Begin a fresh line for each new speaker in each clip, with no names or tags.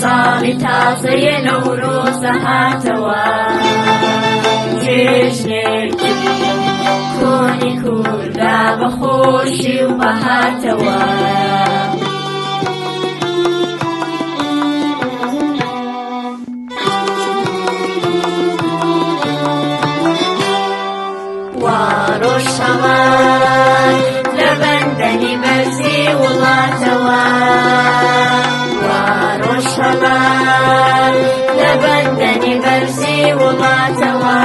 ساڵی تازەیە نەورۆزە هاتەوە، جێژنێکی کۆنی کووردا بە خۆشی و بەهاتەوە. وا ڕۆژهەڵات لە بەندەنی بەرزی وڵاتەوە، وا ڕۆژهەڵات لە بەندەنی بەرزی وڵاتەوە،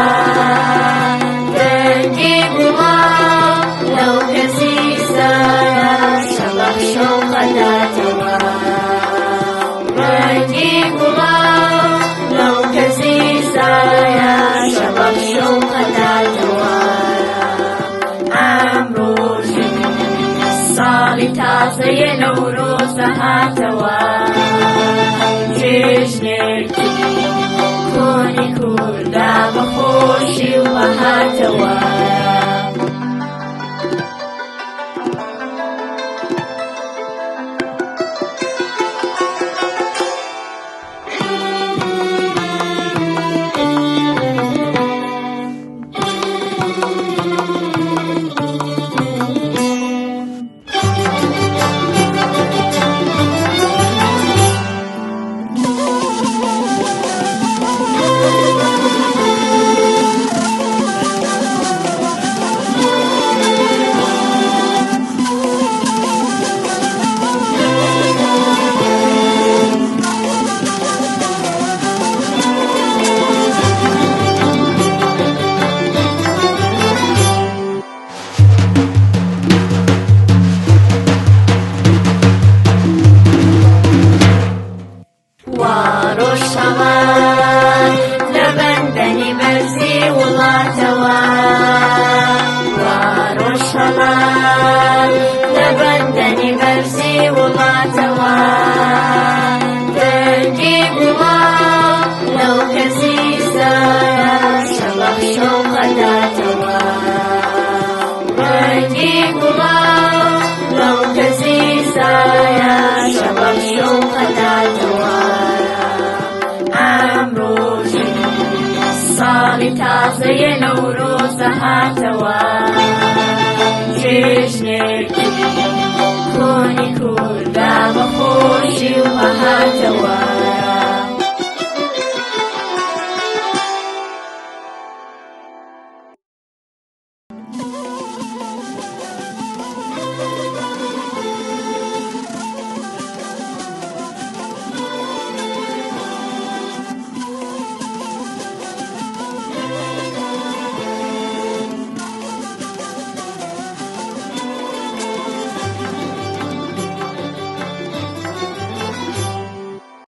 دەنگی گوڵاو لەو کەسی سایە شەفەق شەوقەداتەوە، ڕەنگی گوڵاو لەو کەسی سایە شەفەق شەوقەداتەوە. ئەمڕۆژ ساڵی تازەیە نەورۆزە هاتەوە، جێژنێکی کۆنی کووردا بە خۆشی و بەهاتەوە. وا ڕۆژهەڵات لە بەندەنی بەرزی وڵاتەوە، وا ڕۆژهەڵات لە بەندەنی بەرزی وڵاتەوە، دەنگی گوڵاو لەو کەسی سایە شەفەق شەوقەداتەوە، ڕەنگی گوڵاو لەو کەسی سایە شەفەق شەوقەداتەوە. ئەمڕۆژ ساڵی تازەیە نەورۆزە هاتەوە، جێژنێ